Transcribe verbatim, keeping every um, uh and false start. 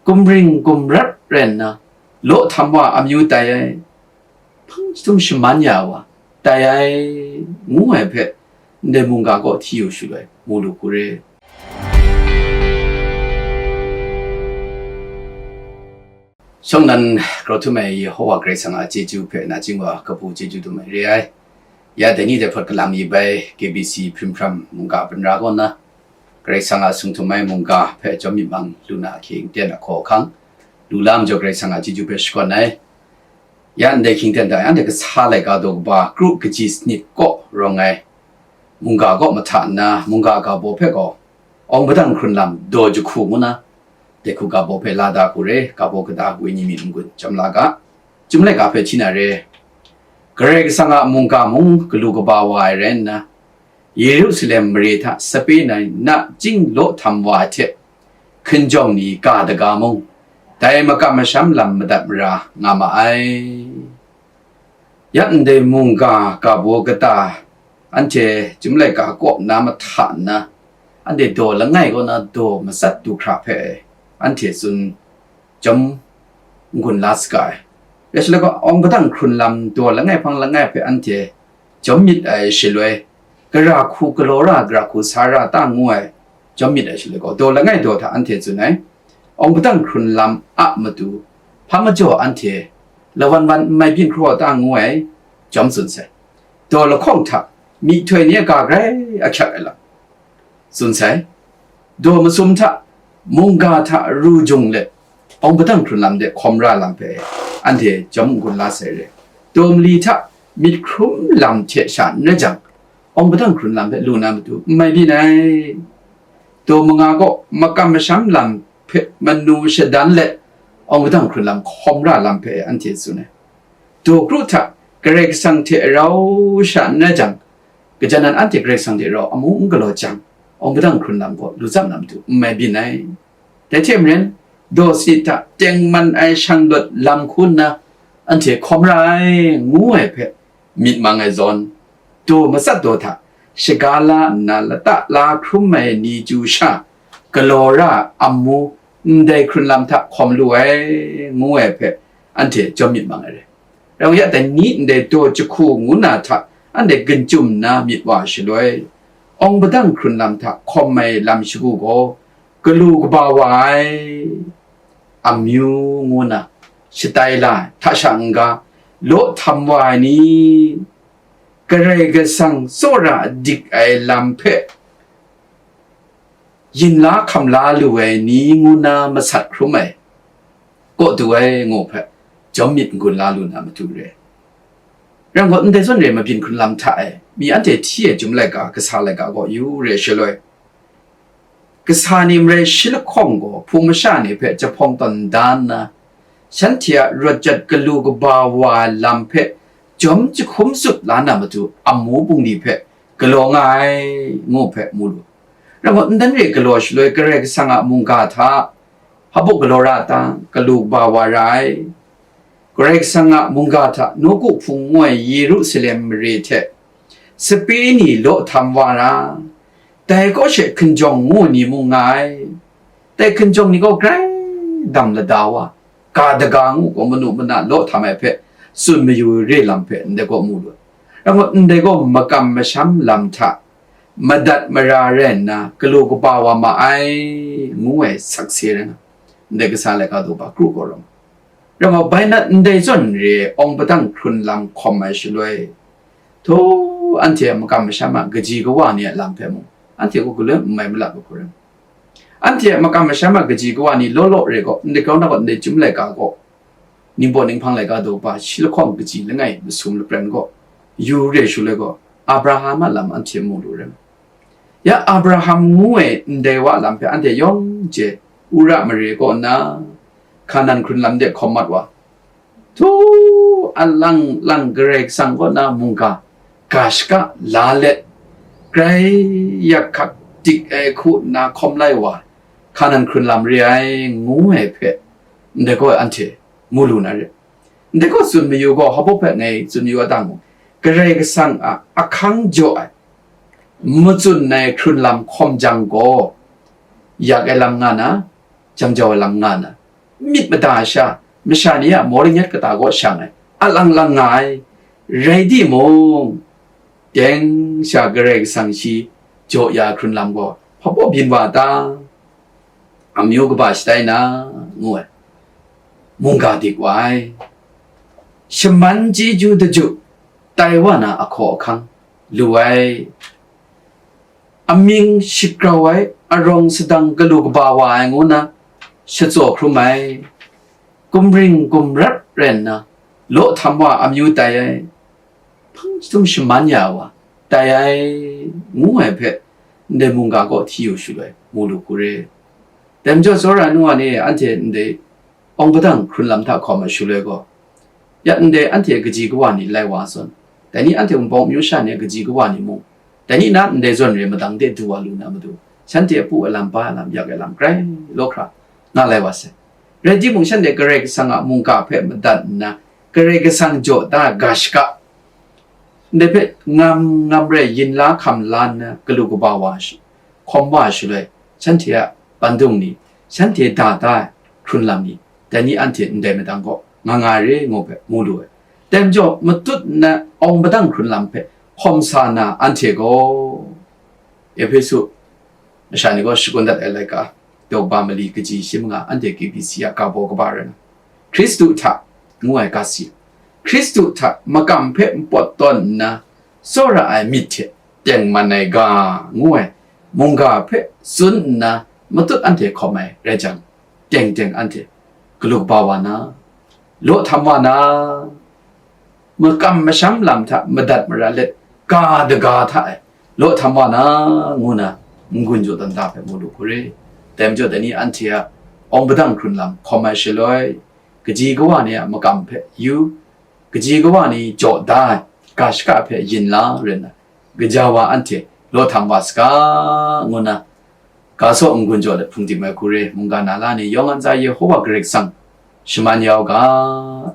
Kumring kumrat rai nna, law htam wa amyu tai ai, hpang chyahtum shaman ya ai wa tai ai, ngu ai hpe, ndai mungga kaw hti yu shaloi mu lu hku re. Shawng nnan grau htum ai Yehowa Karai Kasang a chyeju hpe nachying wa kabu chyeju dum ai re ai. Ya dai ni dai hpawt kalang mi bai K B C hprim hpram mungga hpunra kaw na, Karai Kasang a sung htum ai mungga hpe chyawm myit mang lu na ahkying ten ahkaw ahkang, lu la majaw Karai Kasang a chyeju hpe shakawn ai. Ya ndai hkying ten hta anhte kasa laika daw kaba kru kaji sanit kaw rawng ai mungga kaw mahta nna, mungga ga baw hpe gaw, awng padang hkrun lam daw jahku ngu na, dai hku ga baw hpe la da hku re, ga baw kata wenyi myit n-gun chyawm la ga, Chyum laika hpe hti na re. Karai Kasang a mungga mung galu kaba wa ai rai nna, Yerusalem mare hta sape nai nachying law htam wa ai hte, hkinjawng ni ga daga mung, dai makam masham lam madat mara nga ma ai. Ya ndai mungga ga baw kata, anhte Chyum laika kaw na mahta nna, anhte daw langai kaw na daw matsat du hkra hpe anhte tsun chyawm n-gun la saga ai. Rai shaloi gaw, awng padang hkrun lam daw langai hpang langai hpe anhte chyawm myit ai shaloi, gara hku galaw ra, gara hku sa ra ta ngu ai, chyawm myit ai shaloi gaw, daw langai daw hta anhte tsun ai, awng padang hkrun lam a matu, hpa majaw anhte lawan wan n mai byin hkraw ta ngu ai, chyawm tsun sai. Daw lahkawng hta myihtoi ni a ga grai ahkyak ai lam tsun sai. Daw masum hta, mungga hta ru jung let, awng padang hkrun lam de hkawm ra lam hpe anhte chyawm n-gun la sai re. Daw mali hta myit hkrum lam hte sha n rai jang, awng padang hkrun lam hpe lu na matu n mai byin ai. Daw manga gaw makam masham lam hpe manu shadan let, awng padang hkrun lam hkawm ra lam hpe anhte tsun ai. Daw kru hta Karai Kasang hte rau sha n rai jang, gajan nan anhte Karai Kasang hte rau amu n galaw jang, awng padang hkrun lam gaw lu tsap na matu n mai byin ai. Dai hte maren, daw sanit hta tengman ai shang lawt lam hku nna anhte hkawm ra ai, ngu ai hpe myit mang ai zawn, daw matsat daw hta shaga la nna lata la hkrum ai ni chyu sha galaw ra amu ndai hkrun lam hta hkawm lu ai, ngu ai hpe anhte chyawm myit mang ai re. Rai yang, dai ni ndai daw jahku ngu na hta anhte gun chyum nna myit wa shaloi, awng padang hkrun lam hta hkawm ai lam shagu gaw galu kaba wa ai, amyu ngu na shatai la ai, hta sha n-ga law htam wa ai ni, Karai Kasang tsawra dik ai lam hpe yin la hkam la lu ai ni ngu na masat hkrum ai, kaw du ai ngu hpe, chyawm myit n-gun la lu na matu re. Rai ngut ndai zawn re, mabyin hkrun lam hta e mi anhte hti ai Chyum laika, kasa laika gaw yu re shaloi, kasa ni marai shi lahkawng gaw hpung masha ni hpe jahpawng tawn da nna, shanhte a rawt jat galu kaba wa ai lam hpe jawm jahkum sut la na matu amu bungli hpe galaw nga ai, ngu hpe mu lu. Rai ngut, n dan re galaw shaloi Karai Kasang a mungga hta hpabaw galaw ra ta, galu kaba wa ra ai. Karai Kasang a mungga hta nawku hpung ngu ai Yerusalem mare hte sape ni law htam wa ra, dai kaw she hkinjawng ngu ni mung nga ai. Dai hkinjawng ni gaw grai dam lada wa, ga daga ngu gaw manu mana law htam ai hpe tsun mayu re lam hpe ndai gaw mu lu ai. Rai ngut, ndai gaw makam masham lam hta madat mara rai nna galu kaba wa ma ai, ngu ai sakse rai nga, ndai kasa laika daw ba kru gaw rawng. Rai nga, bai nat ndai zawn re awng padang hkrun lam hkawm ai shaloi, htaw anhte a makam masham a kaji kawa ni a lam hpe mung, anhte gaw galoi n mai malap ai hku rai. Anhte a makam masham a kaji kawa ni law law re gaw, ndai grau na gaw, ndai Chyum laika gaw, ningbaw ninghpang laika daw ba shi lahkawng kaji langai masum lapran gaw, yu re shaloi gaw, Abraham a lam anhte mu lu rai. Ya Abraham ngu ai ndai wa lam hpe anhte yawng chye, Ura mare kaw nna, Hkanan hkrun lam de hkawm mat wa, htaw alang lang Karai Kasang kaw na mungga ga shaka la let, grai yak hkak dik ai hku nna hkawm lai wa, Hkanan hkrun lam re ai, ngu ai hpe, ndai gaw anhte mu lu na re. Ndai gaw tsun mayu gaw, hpabaw hpe ngai tsun mayu a ta mung, Karai Kasang a ahkang jaw ai, matsun ai hkrun lam hkawm jang gaw, yak ai lam nga na, jam jau ai lam nga na, myit mada sha, masha ni a maw lanyat kata kaw shang ai, a lang lang nga ai, rai timung, teng sha Karai Kasang shi jaw ya hkrun lam gaw hpabaw byin wa ta? Amyu kaba shatai na, ngu ai, mungga dik wa ai. Shaman chyeju daju tai wa na ahkaw ahkang lu ai, amying shagrau ai, arawng sadang galu kaba wa ai ngu na shatsaw hkrum ai, gumring gumrat rai nna law htam wa amyu tai ai, hpang jahtum shaman ya wa tai ai, ngu ai hpe ndai mungga kaw hti yu shaloi mu lu hku re. Dai majaw, tsawra ai nu wa ni, anhte ndai awng padang hkrun lam hta hkawm ai shaloi gaw, ya ndai anhte kaji kawa ni lai wa zawn, dai ni anhte Wunpawng amyu sha ni a kaji kawa ni mung, dai ni na ndai zawn re madang de du wa lu na matu, shanhte a pu ai lam, ba ai lam, yak ai lam grai law hkra nga lai wa sai. Rai timung, shanhte Karai Kasang a mungga hpe madat nna, Karai Kasang jaw da ga shaka, ndai hpe ngam ngam rai yin la hkam la nna galu kaba wa shi-, hkawm wa shaloi, shanhte a bandung ni, shanhte da da ai hkrun lam ni, dai ni anhte ndai madang gaw nga nga re ngu hpe mu lu ai. Dai majaw, matut nna awng padang hkrun lam hpe hkawm sa na anhte gaw, Ehpesu masha ni gaw shakun dat ai laika, daw ba mali kaji shi manga, anhte K B C a ga baw kaba rai na, Hkristu hta ngu ai ga si, Hkristu hta makam hpe npawt tawn nna tsawra ai myit hte teng man ai ga, ngu ai mungga hpe tsun nna matut anhte hkawm ai rai jang, teng teng anhte galu kaba wa na, law htam wa na, makam masham lam hta madat mara let, ga daga hta e law htam wa na, ngu na n-gun jaw dan da hpe mu lu hku re. Dai majaw, dai ni anhte a awng padang hkrun lam hkawm ai shaloi, kaji kawa ni a makam hpe yu, kaji kawa ni jaw da ai ga shaka hpe yin la rai nna, gaja wa anhte law htam wa saga, ngu na, ga saw n-gun jaw let hpungdim ai hku re. Mungga na la ni yawng a ntsa Yehowa Karai Kasang shaman ya u ga.